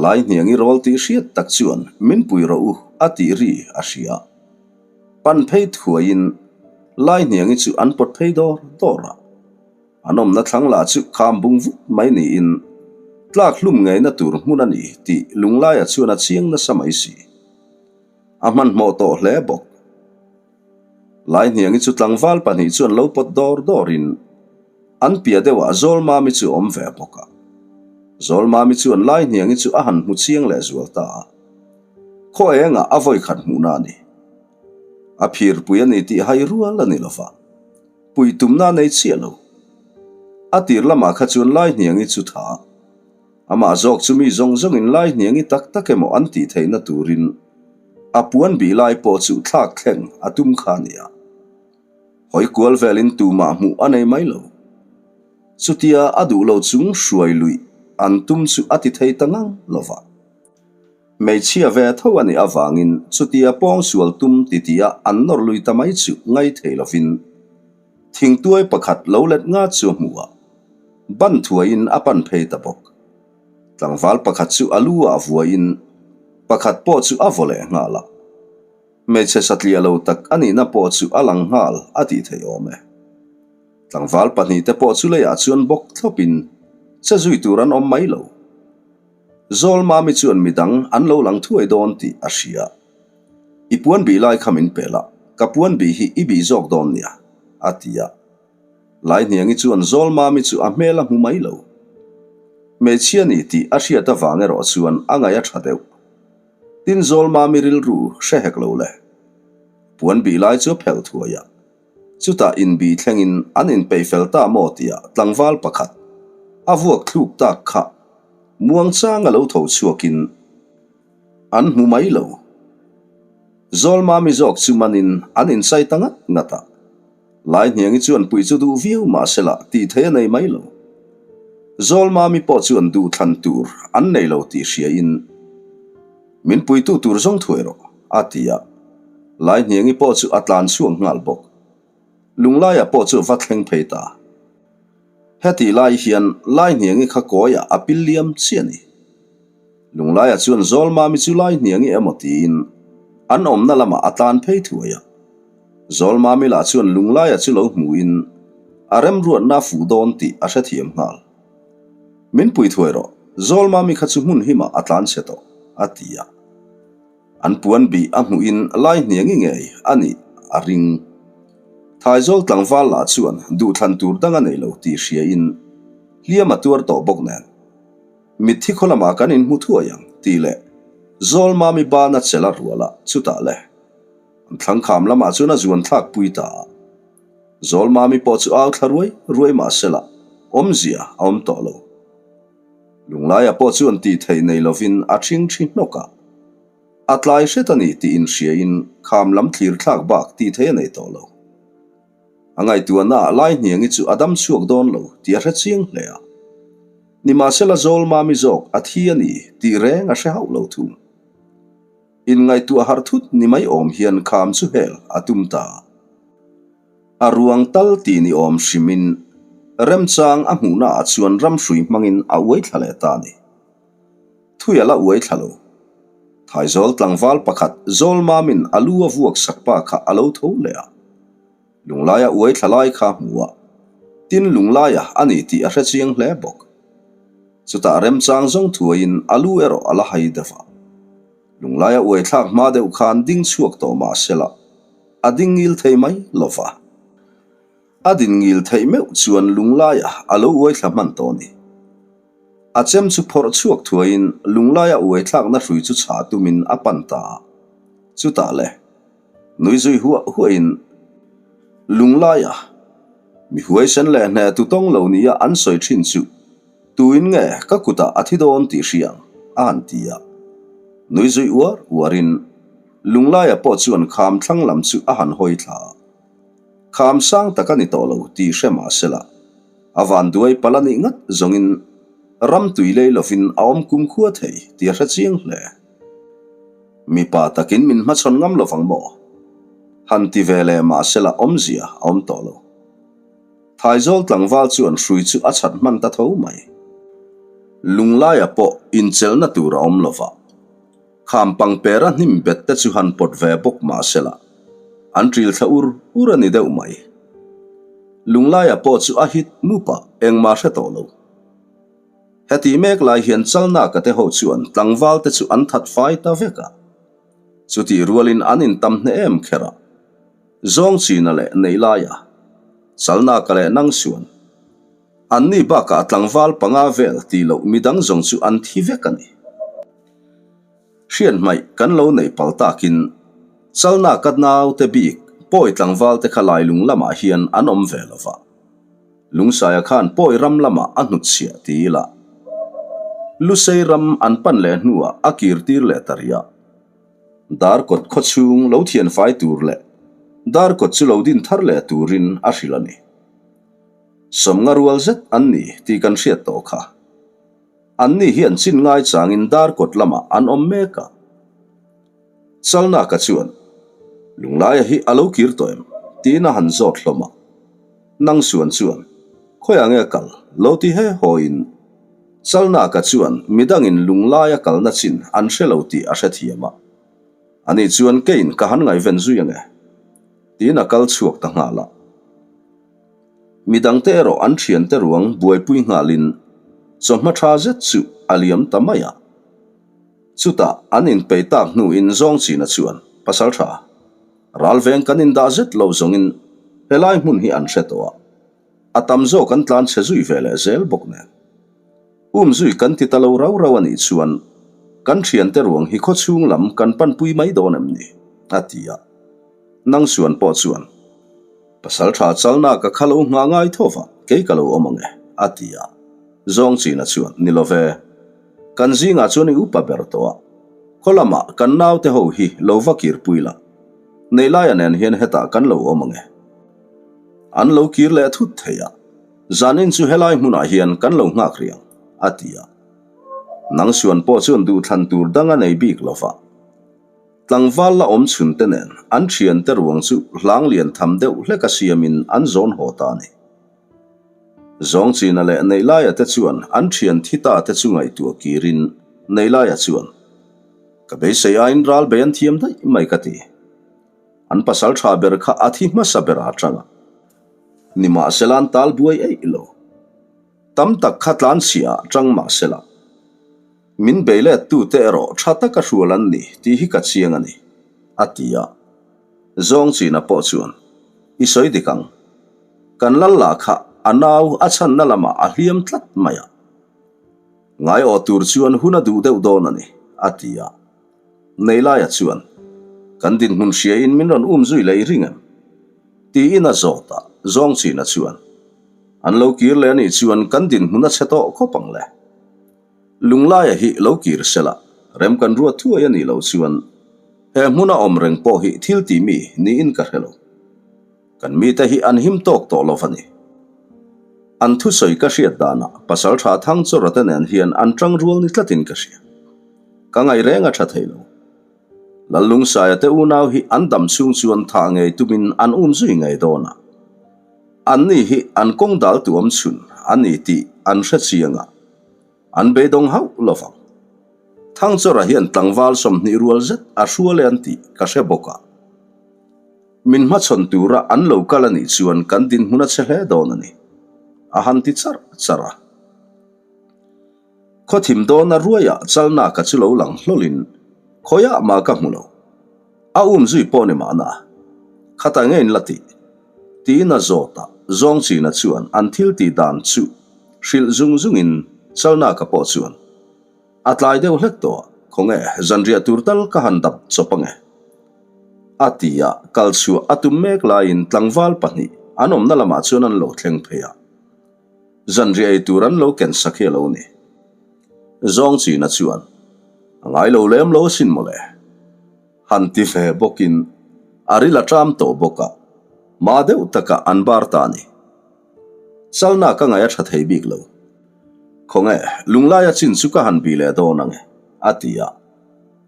Speaker 1: Laihniangi rawl tih hriat tak chuan min pui rawh u a tih ri a hria. Pan phei thuaiin Laihniangi chu an pawt phei dawr dawr a. An awmna thlang lah chu kham bung vut mai niin tlak hlum ngeina tur hmun a ni tih Lunglaia chuan a chiang nasa mai si. A hmanhmawh tawh hle bawk. Laihniangi chu tlangval pahnih chuan lo pawt dawr dawrin an piah deuhah Zawlmami chu a awm ve bawk a. Zawlmami chuan Laihniangi chu a han hmu chiang leh zual ta a. Khaw engah a vawi khat hmuhna a ni. A phirpui a ni tih hai rual a ni lo va, pui tumna a nei chiah lo. A tir lamah kha chuan Laihniangi chu tha a. Amah zawk chu mi zawng zawngin lai hniangi tak tak emaw an tih theihna turin a puan bih lai pawh chu thlak thleng a tum kha a ni a. Hawi kual velin tumah hmuh a nei mai lo. Chutia a duh lo chung hruai luih an tum chu a ti thei ta ngang lo va. Hmeichhia ve tho a nih avangin chutia pawngsual tum titiah an nawr lui ta mai chu ngai thei lovin Thingtuai pakhat lo let nga chu a hmu a, ban thuaiin a pan phei ta bawk. Tlangval pakhat chu a lu ah vuaiin pakhat pawh chu a vaw leh nghal a. Hmeichhe satliah lo tak a nihna pawh chu a lang nghal a tih theih awm e. Tlangval pahnihte pawh chu leiah chuan bawk thlawpin che zui tur an awm mai lo. Zawlmami chuan midang an lo lang thuai dawn tih a hria. I puan bih lai kha min pel a, ka puan bih hi i bih zawk dawn nia, a ti a. Laihniangi chuan Zawlmami chu a hmel a hmu mai lo. Hmeichhia ni tih a hriat avang erawh chuan a ngaih a tha deuh. Tin Zawlmami rilru hre hek lo le. Puan bih lai chu a phelh thuai a. Chutah inbih thlengin an inpeih fel ta maw tia tlangval pakhat a vuak thluk tak kha muangchang a lo tho chhuakin, An hmu mai lo. Zawlmami zawk chu manin an inchai ta ngat ngat a. Laihniangi chuan pui chu duh viau mahsela tih theih a nei mai lo. Zawlmami pawh chuan duhthlan tur an nei lo tih hriain, Min puitu tur zawng thuai rawh, a ti a. Laihniangi pawh chu a tlan chhuak nghal bawk. Lunglaia pawh chu va thleng phei ta. Hetih lai hian Laihniangi kha kawiah a pil liam chiah a ni. Lunglaia chuan Zawlmami chu lai hniangi emaw tiin an awmna lamah a tlan phei thuai a. Zawlmami lah chuan Lunglaia chu lo hmuhin a remruatna a fuh dawn tih a hrethiam nghal. Min pui thuai rawh, Zawlmami kha chu hmun himah a tlan chhe tawh, a ti a. An puan bih a hmuhin lai hniangi ngei a nih a ring. Thaizawl tlangval lah chuan duhthlan tur dang a nei lo tih hriain hliam a tuar tawh bawk nen. Mitthi khaw lamah kan inhmu thuai ang, tih leh Zawlmami bana chelh a rual a, chutah le. An thlangkham lamah chuan a zuan thlak pui ta a. Zawlmami pawh chu au thla ruai ruai mah sela, awmzia a awm tawh lo. Lunglaia pawh chuan tih theih nei lovin a ṭhingṭhi hnawk a. A tlai hret a ni tih inhriain kham lam thlir thlak bak tih theih a nei tawh lo. A ngaihtuahnaah Laihniangi chu a dam chhuak dawn lo tih a hre chiang hle a. Nimahsela Zawlmami zawk a thi a ni tih reng a hre hauh lo thung. Inngaihtuah harh thut ni mai awm hian kham chu hel a tum ta. A ruang tal tih ni awm hrimin remchang a hmuhnaah chuan ramhrui hmangin a uai thla leh ta a ni. Thui a la uai thla lo. Thaizawl tlangval pakhat Zawlmamin a lu a vuak sak pa kha a lo tho leh a. Lunglaia uai thla lai kha a hmu a, tin Lunglaia a ni tih a hre chiang hle bawk. Chutah remchang zawng thuaiin a lu erawh a la hai deuh a. Lunglaia uai thlak hma deuh khan ding chhuak tawh mah sela, a ding ngil thei mai lo va. A din ngil theih meuh chuan Lunglaia a lo uai thla hman tawh a ni. A chem chu phawrh chhuak thuaiin Lunglaia uai thlakna hrui chu chhah tumin a pan ta a. Chutah le. Nui zui huah huahin Lunglaia mi huaisen leh hneh tu tawng lo nia an sawi thin chu tuin nge ka kutah a thi dawn tih hria ang a han ti a. Nui zui uar uarin Lunglaia pawh chuan kham thlang lam chu a han hawi thla a. Kham sang tak a ni tawh lo tih hre mah sela a vanduai palh a nih ngat zawngin ram tui lei lovin a awm kumkhua thei tih a hre chiang hle. Mipa takin min hmachhawn ngam lo vang maw? Han ti ve leh mahsela awmzia a awm tawh lo. Thaizawl tlangval chuan hrui chu a chhat hman ta tho mai. Lunglaia pawh inchelhna tur a awm lo va, kham pangpera hnim bet te chu han pawt ve bawk mahsela an ṭil thla ur ur a ni deuh mai. Lunglaia pawh chu a hit mup a, engmah hre tawh lo. Hetih mek lai hian Chalnaka te ho chuan tlangval te chu an that fai ta vek a. Chutih rualin an intam hneh em kher a. Zawng china leh nei laia Chalnaka leh nang chuan anni bakah tlangval panga vel tih loh midang zawng chu an thi vek a ni. Hriat hmaih kan lo neih pal takin Chalnaka naute bik pawi tlangval te kha lailung lamah hian an awm ve lo va. Lungsaia khan pawi ram lamah a hnutchhiah ti ila, Lusei ram an pan leh hnuah a kir tir leh ta rih a. Darkawt khaw chhung lo thian fai tur leh Darkawt chu lo din thar leh turin a hrilh a ni. Sawmnga rual zet an ni tih kan hriat tawh kha. Anni hian chin ngai changin Darkawt lamah an awm mek a. Chalnaka chuan, Lunglaia hi a lo kir tawh em? tiin a han zawt hlawm a. Nang suan chuan, Khawiah nge kal? lo ti he hawiin Chalnaka chuan midangin Lunglaia kalna chin an hre lo tih a hrethiam a. Ani chuan keiin ka han ngaihven zui ange? tiin a kal chhuak ta nghal a. Midangte erawh an thiante ruang buaipui nghalin chawhma tha zet chu a liam ta mai a. Chutah an inpei tak hnuin Zawngchina chuan, Pasal tha, ralveng kan indah zet lo zawngin helai hmun hi an hre tawh a, a tam zawk an tlan chhe zui ve leh zel bawk nen. Um zui kan ti ta lo rau rau a nih chuan kan thiante ruang hi khawchhung lam kan panpui mai dawn em ni? a ti a. Nang suan pawh chuan, Pasal tha chalna ka kha lo nghah ngai tho va, kei ka lo awm ang e, a ti a. Zawngchina chuan, Ni lo ve. Kan zingah chuan i upa ber tawh a, khaw lamah kan naute ho hi lo va kirpui la, Neilaia nen hian hetah kan lo awm ang e. An lo kir leh thut thei a, zanin chu helai hmunah hian kan lo nghak rih ang, a ti a. Nang suan pawh chuan duhthlan tur dang a nei bik lo va. Tlangval la awm chhunte nen an thiante ruang chu hlang lian tham deuh hleka siamin an zawn haw ta a ni. Zawngchina leh Neihlaia te chuan an thian thi ta te chu ngaihtuah kirin Neihlaia chuan, Ka beisei aiin ral bei an thiam daih mai ka ti. An pasal tha ber kha a thi hmasa ber a tang a. Nimahsela an tal buai eih lo. Tam tak kha tlanchhia ah tang mahsela. Min bei let tute erawh tha taka hrual an ni tih hi ka chiang a ni, a ti a. Zawngchina pawh chuan, I sawi dik ang. Kan lal lah kha a nau a chhanna lamah a hliam tlat mai a. Ngaiawh tur chuan hun a duh deuh dawn a ni, a ti a. Neilaia chuan, Kan dinhmun hriain min rawn um zui leh i ring em? Tiin a zawt a, Zawngchina chuan, An lo kir leh a nih chuan kan dinhmun a chhe tawh khawp ang le. Lunglaia hi lo kir sela, rem kan ruat thuai a nih loh chuan he hmuna awm reng pawh hi thil tih mi niin ka hre lo. Kan mite hi an him tawk tawh lo a ni. An thusawi ka hriat danah Pasaltha Thangchawra te nen hian an tang rual ni tlatin ka hria. Ka ngaih reng a tha thei lo. Lallungsaia te unau hi an dam chhung chuan thah ngei tumin an um zui ngei dawn a. Anni hi an kawng dal tuam chhun a ni tih an hre chiang a, an beidawng hauh lo vang. Thangchawra hian tlangval 20 rual zet a hrual e an tih ka hre bawk a. Min hmachhawn tura an lo kal a nih chuan kan dinhmun a che hle dawn a ni, a han ti charh charh a. Khaw thim dawna ruaiah chalnaka chu lo lang hlawlin khawiah mah ka hmu lo. A um zui pawh ni mahna, khatah nge in la tih? Tiin a zawt a, zawng china chuan an thil tih dan chu hrilh zung zungin chalnaka pawh chuan a tlai deuh hlek tawh a, khawnge zanriah tur tal ka han dap chawp ange? A ti a, kal chhuah a tum mek laiin tlangval pahnih an awmna lamah chuan an lo thleng phei a. Zanriah ei tur an lo ken sak hi a lo ni. Zawng china chuan, A ngai lo lem lo asin mawle. Han ti ve bawkin a ril a ṭam tawh bawk a, mah deuh takah an bar ta a ni. Chalna ka ngaih a ṭha thei bik lo. Khawnge, lunglaia chin chu ka han bih leh dawn ange, a ti a.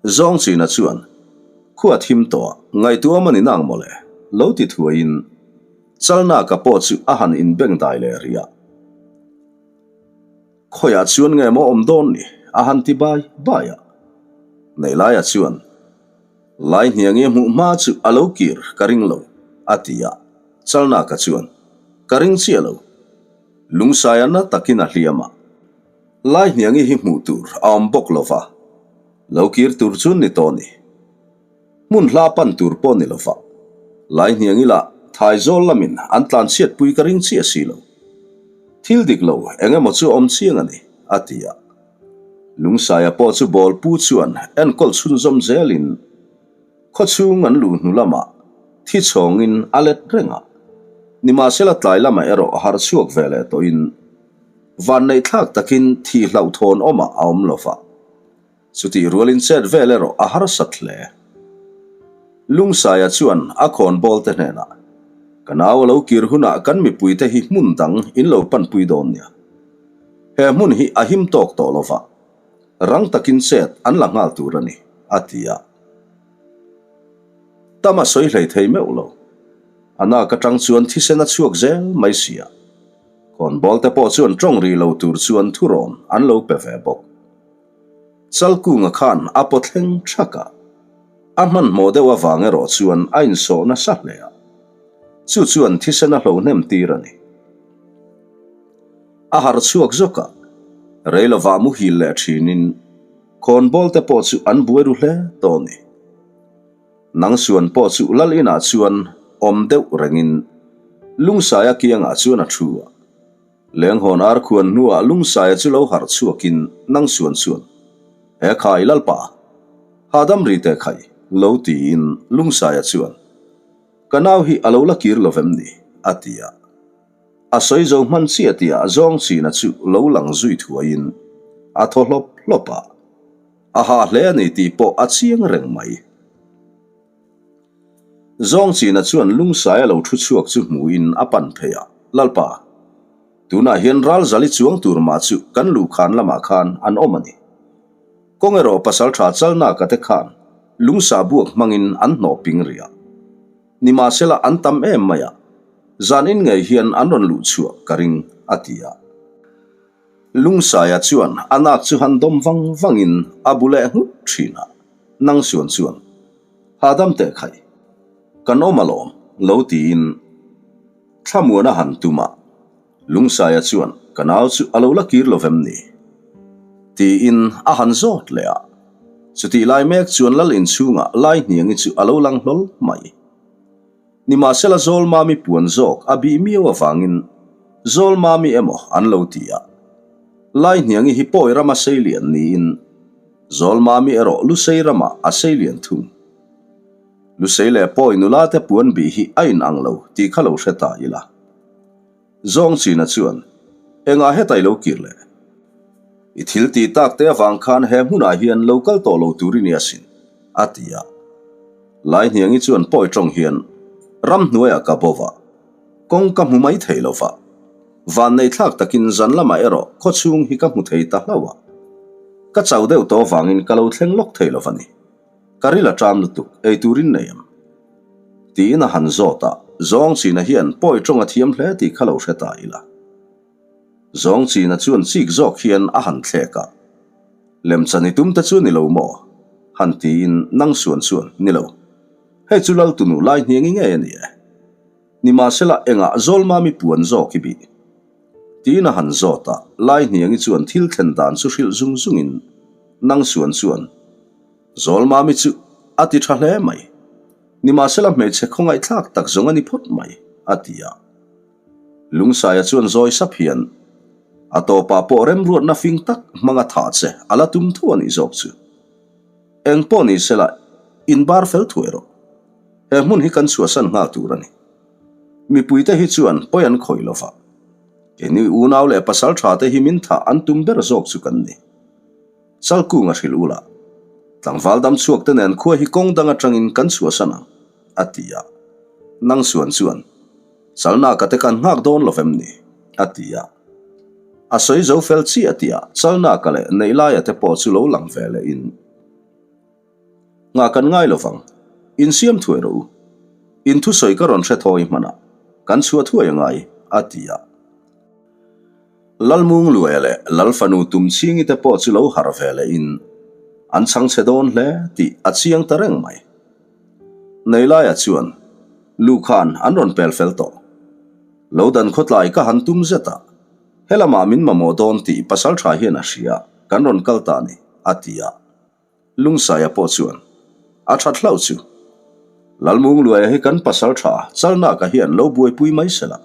Speaker 1: Zawng china chuan, Khua thim tawh a, ngaihtuah awm a ni nang mawle, lo ti thuaiin, Chalnaka pawh chu a han inbengdai leh rih a. Khawiah chuan nge maw awm dawn ni? a han ti bai bai a. Neihlaia chuan, Laihniangi hmuh hma chu a lo kir ka ring lo, a ti a. Chalnaka chuan, Ka ring chiah lo. Lungsaia na takin a hliam a. Laihniangi hi hmuh tur a awm bawk lo va, lo kir tur chuan ni tawh ni. Hmun hla pan tur pawh ni lova, Laihniang ila Thaizawl lamin an tlanchhiatpui ka ring chiah si lo. Thil dik lo eng emaw chu a awm chiang a ni, a ti a. Lungsaia pawh chu bawl pu chuan enkawl chhunzawm zelin khawchhung an luh hnu lamah thi chhawngin a let reng a. Nimahsela tlai lamah erawh a harh chhuak ve leh tawhin vanneihthlak takin thih hlauhthawn awmah a awm lova. Chutih rualin chet vel erawh a harsat hle. Lungsaia chuan a khawnbawl te hnenah, Ka nau a lo kir hunah kan mipuite hi hmun dang in lo panpui dawn nia. He hmun hi a him tawk tawh lo va, rang takin chet an la nghal tur a ni, a ti a. Tam a sawi hlei thei meuh lo. A nak atang chuan thisen a chhuak zel mai si a. Khawnbawl te pawh chuan tawng rih lo tur chuan thurawn an lo pe ve bawk. Chalkunga khan a paw thleng thak a, a hmanhmawh deuh avang erawh chuan a insawh nasa hle a, chu chuan thisen a hlohnem tir a ni. A harh chhuak zawk a, rei lovah muhil leh thinin khawnbawl te pawh chu an buai ru hle tawh a ni. Nangsuan pawh chu lal inah chuan awm deuh rengin Lungsaia kiangah chuan a thu a. Lenghawn ar khuan hnuah Lungsaia chu lo harh chhuakin nang suan suan, He khai Lalpa, hahdam ri teh khai, lo tiin Lungsaia chuan, Ka nau hi a lo la kir lo vem ni? a ti a. A sawi zo hman chiah tihah zawng china chu lo lang zui thuaiin a thaw hlawp hlawp a, a hah hle a ni tih pawh a chiang reng mai. Zawng china chuan lungsaia lo thu chhuak chu hmuhin a pan phei a, Lalpa, tunah hian ral zali chuang tur mah chu kan luhkhan lamah khan an awm a ni. Kawng erawh pasaltha chalnaka te khan lungsa buak hmangin an hnawh ping rih a. Nimahsela an tam em mai a, zanin ngei hian an rawn luh chhuah ka ring, a ti a. Lungsaia chuan a nak chu han dawm vang vangin a bu leh nghut thin a, Nang suan chuan, Hahdam teh khai, kan awm alawm, lo tiin Thlamuan a han tum a, Lungsaia chuan ka nau chu a lo la kir lo vem ni? Tiin a han zawt leh a, chutih lai mek chuan lal inchhungah Laihniangi chu a lo lang hlawl mai. Nimahsela Zawlmami puan zawk a bih miau avangin Zawlmami emaw an lo ti a. Laihniangi hi Pawi rama seilian niin Zawlmami erawh Lusei ramah a seilian thung. Lusei leh Pawi nula te puan bih hi a inang lo tih kha lo hre ta ila. Zawng china chuan, Engah heta i lo kir leh? I thil tih tak te avang khan he hmunah hian lo kal tawh lo tur i ni asin, a ti a. Laihniangi chuan pawi tawng hian ramhnuaiah ka bo va, kawng ka hmu mai thei lo va. Vanneihthlak takin zan lamah erawh khawchhung hi ka hmu thei ta hlauh a. Ka chau deuh tawh avangin ka lo thleng lawk thei lo va ni. Ka ril a ṭam lutuk, ei turin nei em? Tiin a han zawt a, zawng china hian pawi tawng a thiam hle tih kha lo hre ta ila. Zawng china chuan chik zawk hian a han thlek a, Lemchan i tum te chu ni lo maw? Han tiin nang suan chuan, Ni lo. Hei chu lal tunu lai hniangi ngei a ni e. Nimahsela engah Zawlmami puan zawk i bih? Tiin a han zawt a, lai hniangi chuan thil thlen dan chu hrilh zung zungin nang suan chuan, Zawlmami chu a ti tha hle mai. Nimahsela hmeichhe khawngaihthlak tak zawng a ni phawt mai, a ti a. Lungsaia chuan zawi sap hian, A tawpah pawh remruatna fing tak hmanga thah che a la tum thu a nih zawk chu. Eng pawh ni sela, inbar fel thuai rawh. He hmun hi kan chhuahsan nghal tur a ni. Mipuite hi chuan pawi an khawih lo va. Keini unau leh pasal tha te hi min thah an tum ber zawk chu kan ni. Chalkunga hrilh ula, tlangval dam chhuak te nen khua hi kawng dang atangin kan chhuahsan ang, a ti a. Nang suan chuan, Chalnaka te kan nghak dawn lo vem ni? a ti a. A sawi zo fel chiah tihah Chalnaka leh Neihlaia te pawh chu lo lang ve lehin, Nghah kan ngai lo vang, insiam thuai rawh u. In thusawi ka rawn hre thawi hmanah kan chhuah thuai a ngai, a ti a. Lalmungluaia leh Lalfanu Tumchhingi te pawh chu lo harh ve lehin an chhangchhe dawn hle tih a chiang ta reng mai. Neilaia chuan lu khan an rawn pel fel tawh. Lo dan khawtlai ka han tum zet a, helamah min mamawh dawn tih pasal tha hian a hria, kan rawn kal ta a ni, a ti a. Lungsaia pawh chuan a that hlauh chu. Lalmungluaia hi kan pasal tha Chalnaka hian lo buaipui mai se la,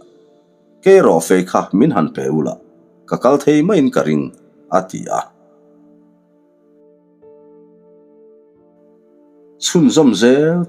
Speaker 1: kei erawh fei kha min han pe ula, ka kal thei maiin ka ring, a ti a. Chhunzawm zel.